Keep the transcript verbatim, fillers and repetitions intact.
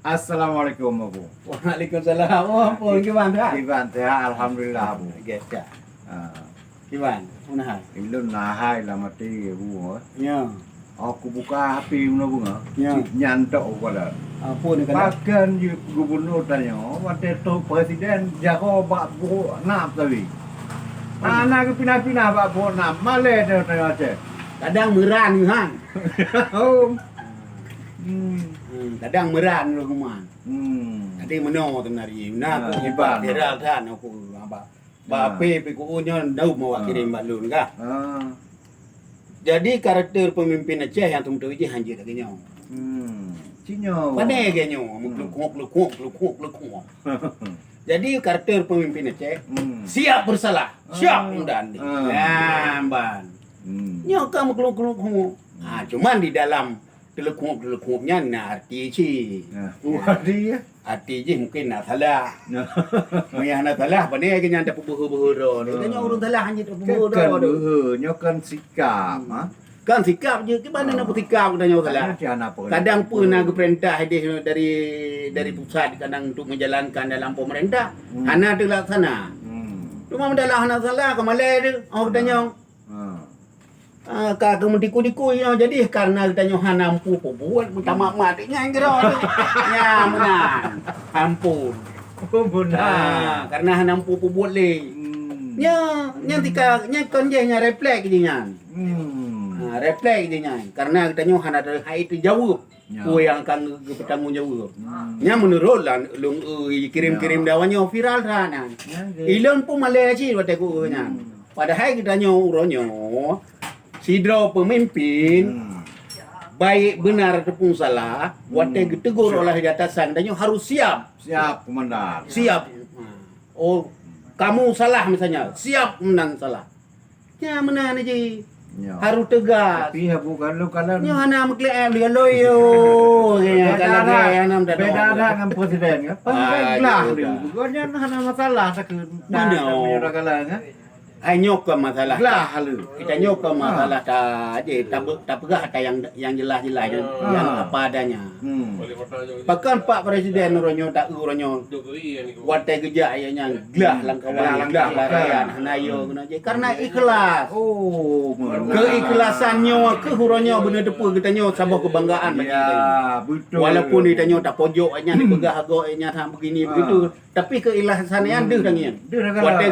Assalamualaikum, Abu. Waalaikumsalam. Oh, ampôn, kiban, sehat? Kiban, sehat, alhamdulillah, Abu. Oke, siap. Ah. Kiban, meunahan? Ilôn nahai lam até, Abu, eh. Ya. Oh, kubuka H P meunoe beungoh. Ya. Cit nyan tok kukalon. Apa ni kata? Pakon jeuet gubernur tanyoe, watèe toh presiden jaroe bak buhok nam tadi. Hana geupinah-pinah bak buhok nam, malèe tanyoe, tanyoe Aceh. Kadang meuran, han. Hmm. Hmm, kadang meuran lôn kuman. Hmm. Jadi meunoe teunari. Nah, aku iban viral tan aku abang. Bak P P K U nyoe daum awak kirim bak lôn kah. Ah. Jadi karakter pemimpin Aceh nyang teuntèe jih hanjeuet lagèe nyoe. Hmm. Cit nyoe. Pandai lagèe nyoe, meuklukuk-klukuk, klukuk-klukuk. Jadi karakter pemimpin Aceh, siap bersalah, siap meudan. Ah. Nah, ban. Hmm. Nyoe ka meuklukuk-klukuk. Ah, cuman di dalam teuleukup-teuleukup nyan na arti cit. Nah, arti, ya. Arti jih mungkin na salah. Nah. Meunyo na salah, pane ke nyan tapeubeuhe-beuhe droe. Nah. Nyoe ureueng salah hana tapeubeuhe droe. Kan beuhe, nyoe kan sikap, ha? Kan sikap jih, kiban na peusikap geutanyoe salah. Kadang pun na geupeurintah ideh dari, dari pusat kadang untuk menjalankan dalam pemerintah, hana teulaksana. Hmm. Cuma meudalah hana salah, ka malèe tu, oh, geutanyoe. Ha. Ah, ka keu meutiku-tiku nyoe jadi karena geutanyoe hana mampu peubuet, meutamah-mah nyan keudroe. Nyan meunan. Ampôn. Oh, beuna. Ah, karena hana mampu peubuet lé. Hmm. Nya, nyan tika, nyan kon jih nyan refleks jih nyan. Hmm. Ah, refleks jih nyan. Karena geutanyoe hana hai teujaweueb. Ya. Peue nyang akan geupeutanggung jaweueb. Hmm. Nyan meunurot lah lôn, eh, kirim-kirim dawa nyoe viral that nyan. Ya, ya. Ilôn pun malèe cit watèe ku nyan. Hmm. Padahai geutanyoe uroe nyoe sidroe peumimpin, baik beuna ataupun salah, watèe geutegur oleh atasan, geutanyoe harus siap. Siap, Komandan. Siap. Oh, kamu salah misalnya, siap menang salah. Nyan meunan jih. Ya. Harus tegas. Tapi ya bukan lu kalau nyoe hana meukleueng lé loi yo. Beda dah, beda dah ngon presiden, ya. Pangkat glah dia. Bukan nyan hana masalah sakeue. Mana? Ai nyoe kon masalah. Glah lu. Kita nyoe kon masalah ta, je, tabe-, tapeugah ata nyang, nyang jelas-jelas, nyang, nyang apa adanya. Hmm. Pakon Pak Presiden uroe nyoe ta-eu uroe nyoe. Watèe geujak ayah nyan glah lam kawan, glah lam rakyat, hana yo guna je. Karena ikhlas. Oh, keikhlasan nyoe keuh uroe nyoe beuna teupeu geutanyoe saboh kebanggaan bagi geutanyoe. Ya, betul. Walaupun geutanyoe tapojok ayah nyan, dipeugah agok ayah nyan, ha, begini, begitu. Tapi keikhlasan nyan deuh tangieng. Deuh tangieng. Watèe